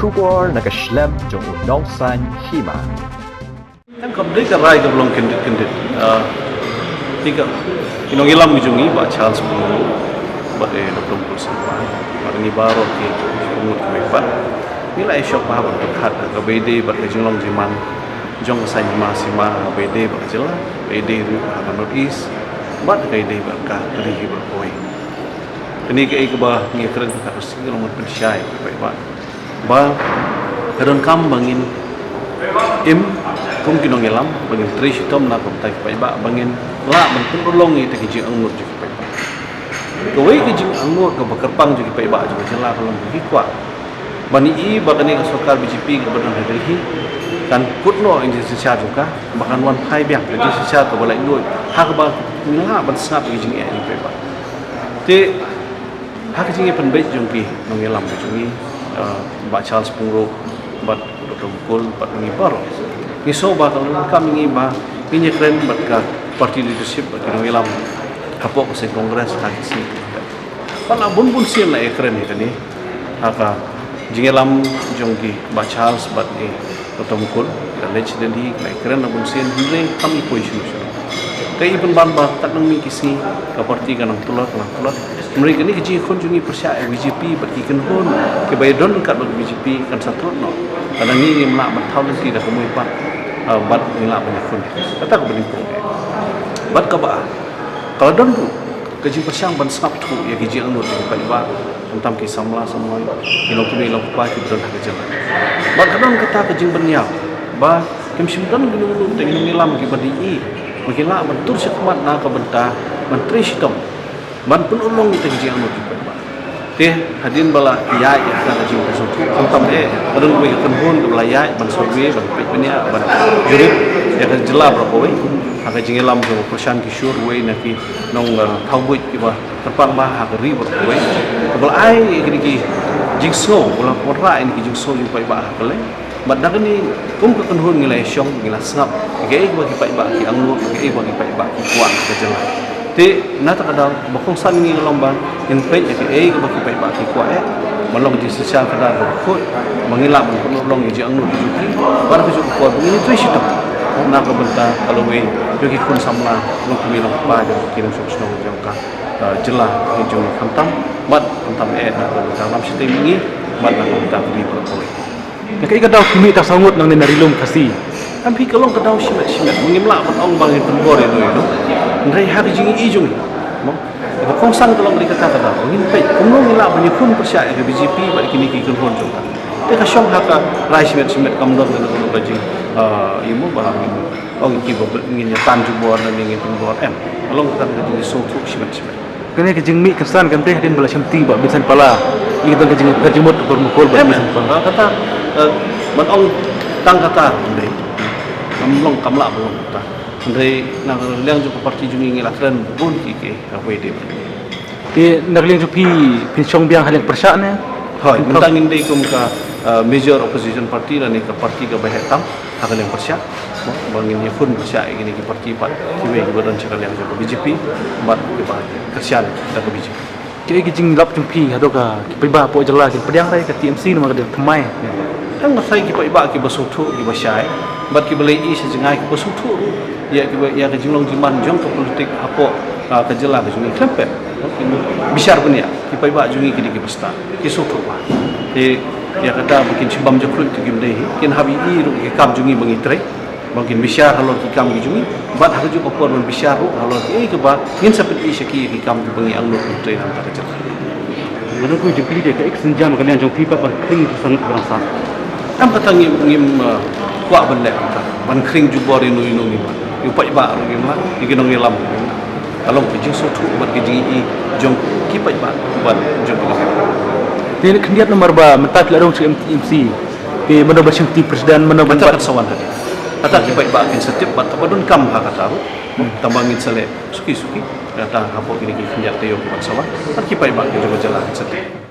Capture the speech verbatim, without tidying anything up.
Khubor na ka shlem jong u Nongsaiñ Hima. Em, kam dei ka rai kaba long kyndit kyndit. Ah, ki ka, ki nongïalam ki jong ngi, Bah Charles Pyngrope bad i Dr Mukul Sangma, bad ngi baroh ki, ki pyngut kiwei pat, ngi la ïashong bha ban pyrkhat ha kaba ïadei bad ka jinglong jingman jong ka saiñ hima sima, ha kaba ïadei bad ka jylla, kaba ïadei ruh ha ka North East, bad kaba ïadei bad ka ri hi baroh kawei. Kane kaei kaba ngi kren, kata ka sngi ka long ban pynshai ïa ki paidbah ba ka donkam ba ngin im kum ki nongïalam, ba ngin trei shitom na ka bynta ki paidbah, ba ngin lah ban pynurlong ïa kita ki jingangnud jong ki paidbah. Kawei ka jingangnud kaba kyrpang jong ki paidbah jong ka jylla ka long ba ki kwah ban ïohi ba kane ka sorkar B J P kaba don ha Delhi kan kut noh ïa ka jingsynshar jong ka, ba kan wan phai biang ka jingsynshar kaba laitluid, ha kaba ngin lah ban sngap ïa ka jingeh jong ki paidbah. Te ha ka jingïapynbeit jong ki nongïalam ka jong ngi, eh, Bah Charles Pyngrope bad Dr Mukul bad ngi baroh, ngi sngew ba ka long kam ïa ngi ba ngin ïakren bad ka party leadership bad ki nongïalam hapoh ka seng Congress ha ki sngi. Bad la bun bun sien la ïakren ïa kane ha ka jingïalam jong ki, Bah Charles bad i Dr Mukul, ki la leit sha Delhi, ki la ïakren la bun sien, hynrei kam i poi shuh shuh. Kaei i pynban ba katno ngi ki sngi ka party ka nang tlot, ka nang tlot. Hynrei kane ka jingïakhun jong ngi pyrshah ïa ka B J P bad ki kynhun kiba ïadon ryngkat bad ka B J P kan sa tlot noh. Lada ngi ngim lah ban thaw lynti da ka mui pat, ah, bad ngim lah ban ïakhun. Kata kaba nyngkong. Bad kaba ar, ka la don ruh ka jingpyrshang ban sngap thuh ïa ki jingangnud jong ki paidbah, khamtam ki samla samoi, ki longkmie longkpa kiba don ha ka jylla. Bad ka don kata ka jingpynïap ba kim shym don kino kino ki nongïalam kiba dei, ba ki lah ban tur shakhmat na ka bynta ban trei shitom ban pynurlong ïa kita ki jingangnud jong ki paidbah. Te hadien ba la ïaid ïa kata ka jingpyrshang thuh, khamtam eh ka don kawei ka kynhun kaba la ïaid ban survey, ban peit bniah, ban jurip ïa ka jylla baroh kawei ha ka jingïalam jong u Prashant Kishore, uwei na ki nong, eh, thawbuit kiba kyrpang bha ha ka ri baroh kawei, kaba la ai ïa kine ki jingsngew, ba la wanrah ïa kine ki jingsngew jong ki paidbah ha ka lei. Bad na kane kum ka kynhun ngi la ïashong, ngi la sngap ïa kaei kaba ki paidbah ki angnud, ïa kaei kaba ki paidbah ki kwah ha ka jylla. Te na kata ka daw ba kongsan ngi ka long ba ngin peit ïa kaei kaba ki paidbah ki kwah eh, ban long ka jingsynshar khadar kaba khuid, ba ngin lah ban pynurlong ïa ka jingangnud jong ki, bad ha kajuh ka por ba ngin ïatrei shitom na ka bynta ka lawei jong ki khun samla, longkmie longkpa jong ki nongshong shnong jong ka, eh, jylla jong ngi, khamtam, bad khamtam eh na ka bynta ka ram shiteng jong ngi, bad na ka bynta ka ri baroh kawei. Nga kaei ka daw phi mih tang saw ngut nangne na Ri Lum Khasi? Em, phi, ka long ka daw shimet shimet, ngim lah ban ong ba ngin pynbor ïano ïano. Hynrei ha ka jingïohi jong ngi, mo, kaba kongsan ka long kane, kata ka daw ngin peit kumno ngin lah ban ïakhun pyrshah ïa ka B J P bad kine ki kynhun jong ka. Te ka shong ha ka rai shimet shimet, kam don kano kano ka jing, ah, ïa mo, ba ngin ong ïa ki ba ngin ïa tan jubor ne ngin pynbor, em. Ka long kata ka jingsngewthuh shimet shimet. Kane ka jingmih kynsan kam dei hadien ba la shimti Bah Vincent Pala. Ïa ka don ka jingpher jingmut ka por Mukul Bah Vincent Pala. Ah, kata, eh, ban ong tang kata kam dei. Kam long, kam lah ban long kata. Hynrei na ka liang jong ka party jong ngi, ngi la kren bun ki, ki, kawei de. Te na ka liang jong phi, phin shong biang ha liang pyrshah ne? Hooid, mynta ngin dei kum ka, eh, major opposition party lane ka party kaba heh tam ha ka liang pyrshah. Mo, ba ngin ïakhun pyrshah ïa kine ki party pat kiwei kiba don sha ka liang jong ka B J P bad kiba kyrshan da ka B J P. Kaei ka jinglap jong phi haduh ka, ki paidbah hapoh jylla kin pdiang rai ka T M C namar ka dei thymmai? Tang ka sai ki paidbah kiba sngewthuh, kiba shai, bad kiba leit ïa sha jngai, kiba sngewthuh ruh ïa kiba, ïa ka jinglong jingman jong ka politik hapoh, ah, ka jylla ka jong ngi khlem pep. Kin bishar bniah, ki paidbah jong ngi ki dei kiba stad, ki sngewthuh bha. Te ïa kata ba kin shu bam jakhluit te kim dei hi, kin hap ïohi ruh ïa ki kam jong ngi ba ngi trei, ba kin bishar halor ki kam ki jong ngi, bad ha kajuh ka por ban bishar ruh halor kiei kaba ngin sa pyni sha ki ïa ki kam kiba ngi angnud ban trei na ka bynta ka jylla. Nga dang kylli jingkylli de, kaei ka sienjam ka liang jong phi pat ban khring ki sangit ki balang sah? Em, kata ngim, ngim, uh, kwah ban leh kata, ban khring jubor ïano ïano ngim lah. Ïa u paidbah ruh ngim lah, ïa ki nongïalam ruh ngim lah. Ka long ka jingsngewthuh bad ka jingïohi jong ki paidbah bad jong ki nongïalam. Te khyndiat namar ba mynta phi la rung sha M T M C. Te mano ba shim ti president, mano ba... Kata kan sa wan hadien. Kata ki paidbah kin sa tip bad kaba donkam ha kata ruh. Tang ba ngin sa leh suki suki. Kata hapoh kine ki khyndiat taïew ki ban sa wan, bad ki paidbah ki jong ka jylla kin sa tip.